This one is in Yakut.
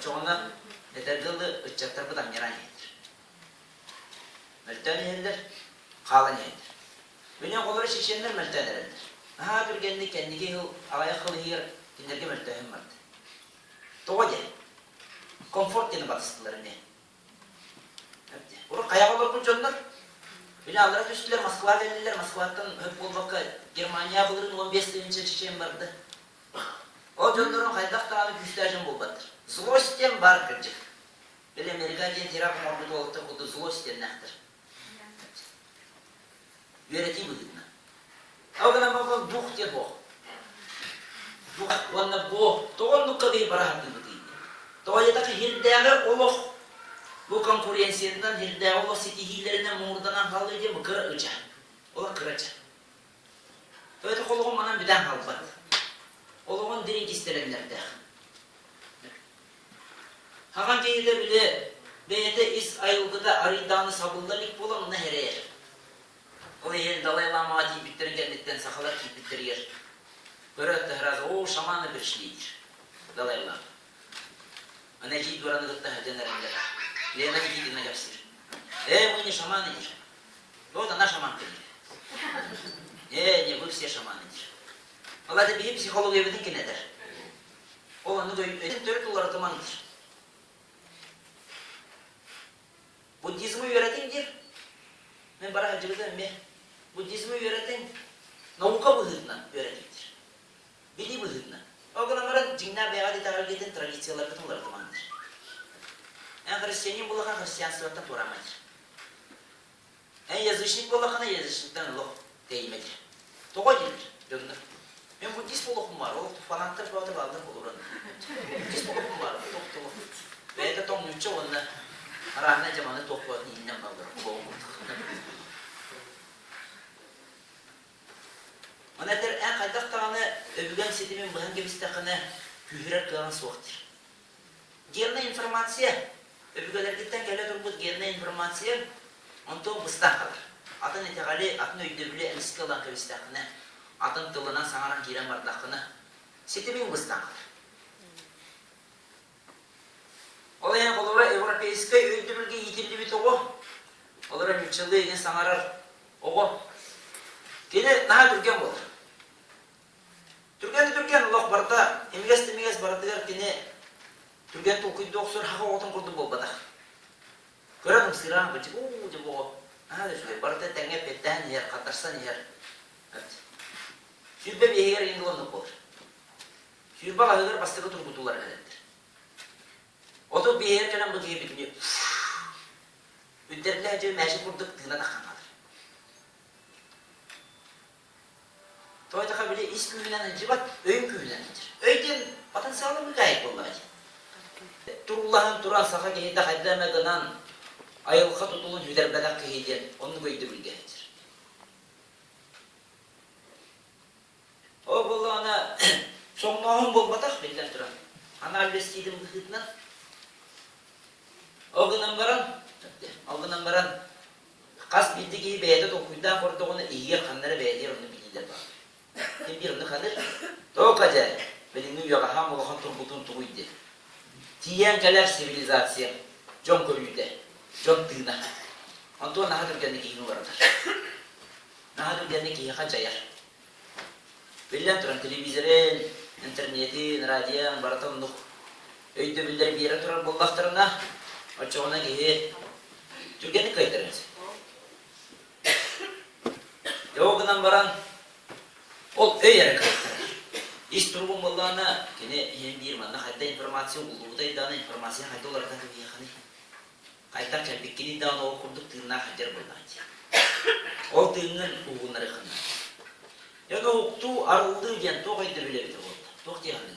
Оччоҕуна этэргэ дылы ыччаттарбыт анньаран иһэллэр. Мөлтөөн иһэллэр, хаалан иһэллэр. Били оҕолоро чеченнэр мөлтөөн эрэллэр. Наһаа түргэнник кэнники сыл аҕыйах сыл иһигэр кинилэргэ мөлтөөһүн барда. Тоҕо диэн? Комфорт диэни батыстылар эмиэ. Урут хайаҕа олорбут дьоннор били аллара түстүлэр, Москва кэллилэр, Москваттан хөп буолбакка Германия былырыын 15 тыһыынча чечен барда. Ол дьоннорун хайдах даҕаны күүстээх дьон буолбаттар. Злость диэн баар кырдьык. Били Америка диэн теракт оҥорбут уолаттар курдук злость диэннээхтэр. Үөрэтии быһыытынан. Ол гынан баран дух диэн суох. Дух уонна бу тоҕо оннукка киһи бара сатыыбытый? Тоҕо диэтэххэ сирдээҕи олох бу конкуренциятынан сирдээҕи олох ситиһиилэринэн муҥурданан хаалыы диэн бу кыра ыча. Олох кыра ыча. Тоҕо олоҕун манан бүтэн хаалбат. Олоҕун дириҥ кистэлэҥнэрдээх. Хаҕан киһитэ били бэйэтэ ис айылгыта арыйдаҕына сабылла илик буолан онно эрэйэр. Ол иһин Далай Ламаҕа тиийбиттэрин кэнниттэн сахалар киирбиттэригэр көрөөт да сразу «О, шаманы пришли» диир Далай Лама. Аны эдьиий Дораны кытта сылдьан эрэллэр. Лена Никитина кэпсиир. «Э, мы не шаманы» диир. Вот она шаманка диир. «Э, не, вы все шаманы» диир. Ол это биһи психологиябытын кинэтэр. Ол оннук өйүн төрүт уларытымаҥ диир. Буддизмы үөрэтиҥ диир. Мин бара сылдьыбытым эмиэ. Буддизмы үөрэтиҥ, наука быһыытынан үөрэтиҥ диир. Билии быһыытынан. Ол гынан баран дьиҥнээх бэйэҕит итэҕэлгитин, традицияларгытын уларытымаҥ диир. Эн христианин буоллаххына христианствоттан туораама диир. Эн язычник буоллаххына язычниктан олох тэйимэ диир. Тоҕо дииллэр дьоннор. Мен буддист буолуохпун баар, ол фанаттар баҕата бааллар буолуран. Буддист буолуохпун баар, туох туох. Бэйэтэ тоҥ нуучча уонна арааһынай дьаманы туох буолатын иһинэн баллар кулуон курдук. Аны этэр эн хайдах даҕаны өбүгэҥ ситимин быһан кэбистэххинэ күүһүрэр кыаҕыҥ суох диир. Генная информация, өбүгэлэргиттэн кэлэ турбут генная информация онтон быстан хаалар. Атын итэҕэли, атын өйдөбүлү эмискэ ылан кэбистэххинэ, атын тылынан саҥаран киирэн бардаххына, ситимиҥ быстан хаалар. Ол иһин холобура европейскай өйдөбүлгэ иитиллибит оҕо, олоро нууччалыы иҥин саҥарар оҕо, кини наһаа түргэн буолар. Түргэн да түргэн олох барыта имигэс да имигэс барытыгар кини түргэн толкуйдуу охсор хаха оҕотун курдук буолбатах. Көрөн ымсыыраан бычык уу дьэ бу оҕо наһаа да үчүгэй барыта тэҥҥэ эппиэттээн иһэр, хатарсан иһэр. 25-игэр иҥин оннук буолар. 20 аһыгар бастакы тургутуулар кэлэллэр. 35-игэр кэлэн бу киһи бүтүннүү үрдэриллэ дьэ мээчик курдук тыына таххан хаалар. Тоҕо диэтэххэ, били ис күүһүнэн сылдьыбат, өйүн күүһүнэн сылдьар. Өй диэн потенциалы быыкаайык буоллаҕа дии. Туруулаһан туран саха киһитэ хайда эмэ гынан айылҕа тутулун сүтэрбэтэх киһи диэн оннук өйдөбүлгэ сылдьар. Ол буоллаҕына соҥнооһун буолбатах биллэн туран. Анализ тиидин быһыытынан. Ол гынан баран, ол гынан баран Хас биирдии киһи бэйэтэ толкуйдаан көрдөҕүнэ иһигэр ханна эрэ бэйэтигэр онно билиилэр баар. Ким биир онно ханыр? Тока дьэ, билиҥҥи үйэҕэ хаам улахан турбутун тугуй диэн. Тиийэн кэлэр цивилизация, дьон көрүүтэ, дьон тыына. Онтуон наһаа түргэнник киһини уларытар. Наһаа түргэнник киһиэхэ дьайар. Биллэн туран, телевизорын, интернетин, радион барыта оннук өйдөбүллэри биэрэ турар буоллахтарына, оччоҕуна киһи түргэнник кыайтарыан сөп. Дьэ ол гынан баран, ол өй эрэ кыайтарар. Ис туругун буоллаҕына, кини иһин биир манна хайда информация угуллубутай даҕаны информация хайда уларытан кэбиһиэххиний? Хайдах кэлбиккиний даҕаны ол курдук тыыннаах сылдьар буоллаҕа дии. Ол тыыҥҥын уһугуннарыаххын наада. Дьэ уһуктуу, арыллыы диэн туох өйдөбүл эбитэ буолла? Туох диэххиний?